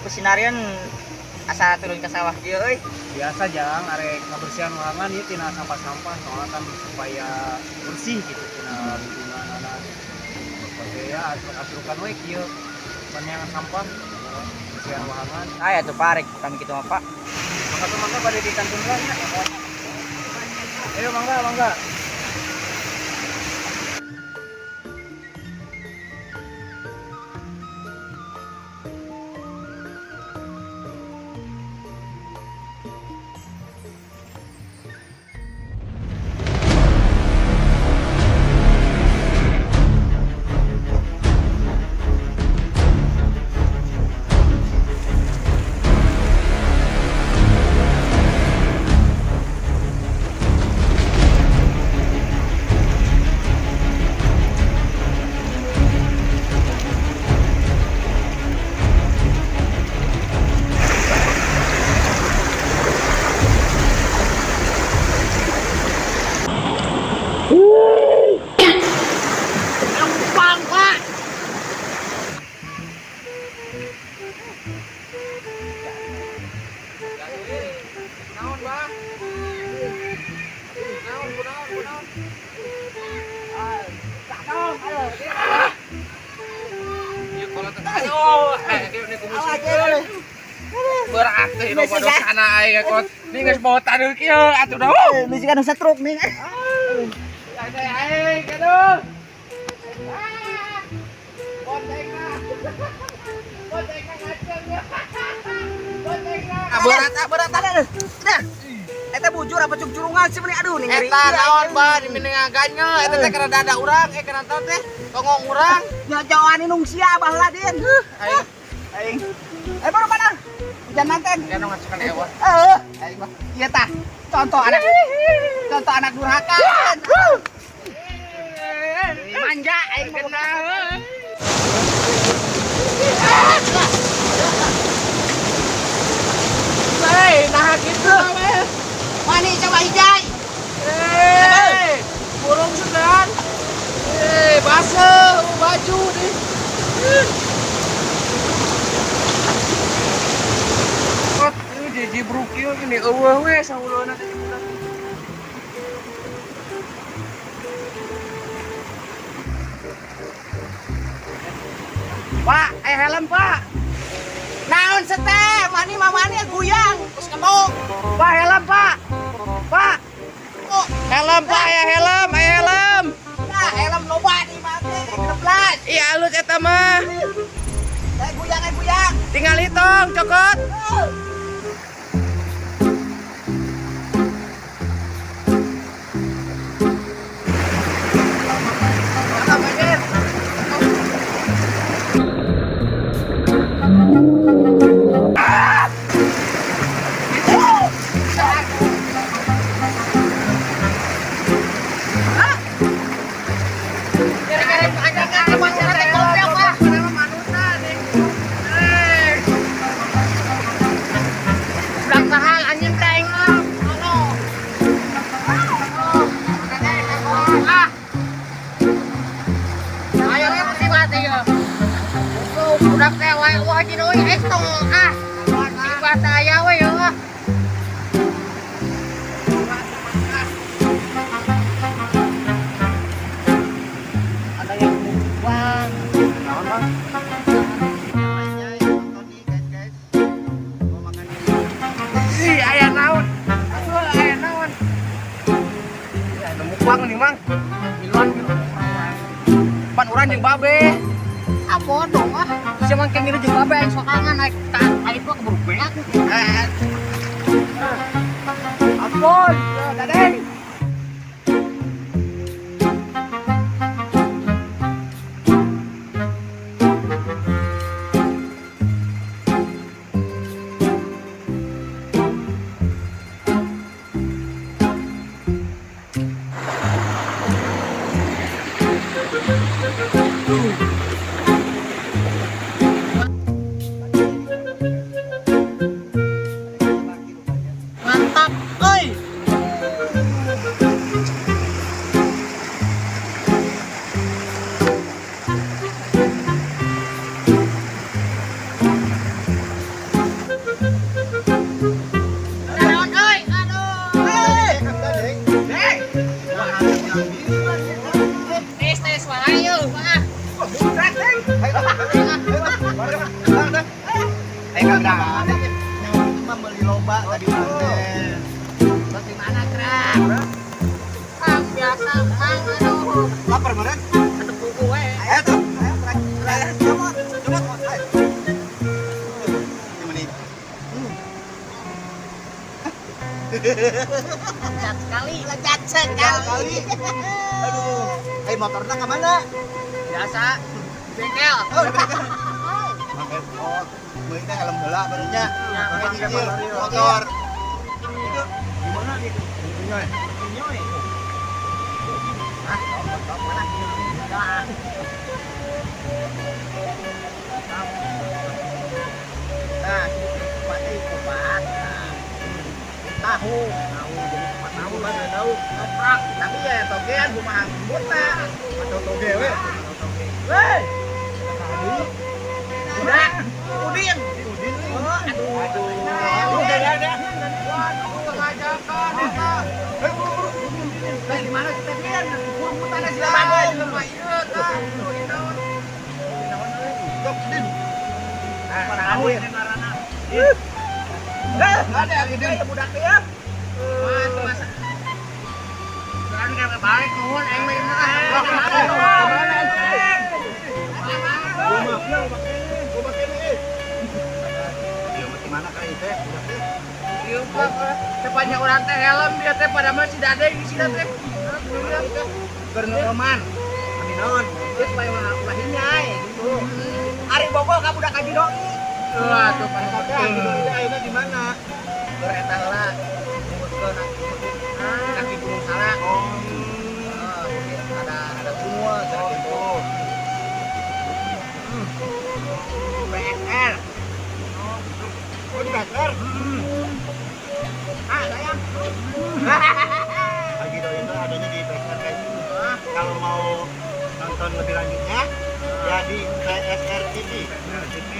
Kusinarian asa turun ke sawah kieu euy? Biasa, Jang, arek ngabersihan wahangan ieu tina sampah-sampah, soalnya kan supaya bersih gitu tina lingkungan anak. Oke ya, asruk-asrukan we kieu neangan sampah, bersihan wahangan. Aya tuh parek kami kitu mah, Pak. Mangga tuh, mangga pada di kantun lah nya. Ayo mangga, mangga. Lempang, Pak. Naon, Bah? Naon, kunaon, kunaon? Ieu kolot teh. Aduh, eh, ini kumusikeun. Berat teh loba dosana aing kot. Ini geus bawa taneuh kieu atuh dah. Misi kan setruk nih. Aing, aduh. Boncengna. Boncengna ngaceng. Boncengna. Ah, berat, ah, berat, ah. Nah. Eta bujur apa cuk-curungan sih meni, aduh nih ngeri. Eta naon, Bah, di menengah eta teh kana dada urang, eh kana taon teh tongong urang. Nyajoan inung sia baheula din. Aing. Aing. Eh baru mana? Hujan manten. Kan ngacekan ewa. Eh, aing mah. Ieu tah. Contoh anak contoh anak durhaka. Manja aing mah. Hei, nah gitu. Mani coba hijai. Eh, burung sedan. Eh, basah baju nih. Kot, ini jibruk ieu gini eueuh we saulona teh budak. Pak, eh helm, Pak. Naon sete, mani mah mani guyang, terus ngemuk. Pak, helm, Pak. Pak. Oh, Helm, Pak, ya helm, aya helm. nah helm loba di mah teh 16. Iya, alus eta mah. Eh guyang, eh guyang. Tinggal hitung, cokot. Oh. Gara-gara anjing masyarakat goblok, Pak. Budak mahal anjing teh aing mah. Ono. Ah. Ayo we mesti mati ya. Budak teh wae wah jeung euy eh tong ah. Musibah teh aya we ya. Ada yang mukbang. Naon, Bang? Ih, aya naon? Aduh, aya naon? Ih, aya mukbang nih, Mang. Miluan pan urang jeung babe. Ah bodoh ah. Sia mangke ngilu jeung babe aing sorangan naik ka aing mah keburu beak. Eh. Ampun, dadeng. mah meuli loba tadi mah teh. Terus di mana, Krak? Ah, biasa, Mang, aduh. Lapar meureun? Ketemu buku we. Ayo tuh. Ayo, Krak. Ayo, comot, comot. Ayo. Gimana ini? Lezat sekali. Lezat sekali. Aduh. Eh, motornya ke mana? Biasa. Bengkel. Oh, di bengkel. Oh, meuli teh helm heula barunya. Ya, Pakai pakai nyicil motor. motor. Itu di mana gitu? Nyoy. Nyoy. Ah, mana? Dah. Nah, kupat kupat. Tahu. Tahu jadi tempat Tahu tahu. kan tahu. Ketoprak. Tapi ya togean kumaha lembutna. Atau toge we. Weh, Tadi udah. Udin. Udin. Oh, aduh. Aduh. Aduh. Udah, udah. Waduh, ngajakan eta. Eh, buru buru. Lah di mana kita Din? Kurmutanna si Bagong. Jelema ieu tah. Naon? Naon euy? Dok, Din. Nah, Tahu Din. ini ngaranna. Eh, ada yang Din. Ya budak teh ya. Mas, mas. Kan kan baik nuhun aing mah ieu ah. Gua make nih. Ieu mah di mana ka ieu teh? Budak teh. Ieu mah sepanjang urang teh helm dia teh pada mah si Dade di sini teh. Keur ngeuman. Ami naon? Dia supaya mah ulah hinyai gitu. Ari bogoh ka budak Haji Doi. Wah, tuh pada Tapi Haji Doi teh ayeuna di mana? Keur eta heula. Nyebutkeun kaki Gunung Salak. Oh. Ada sumur cenah gitu. PSR. Oh, di PSR. Ah, sayang. Haji Doi itu adanya di PSR guys. Kalau mau nonton lebih lanjutnya ya di PSR TV. PSR TV.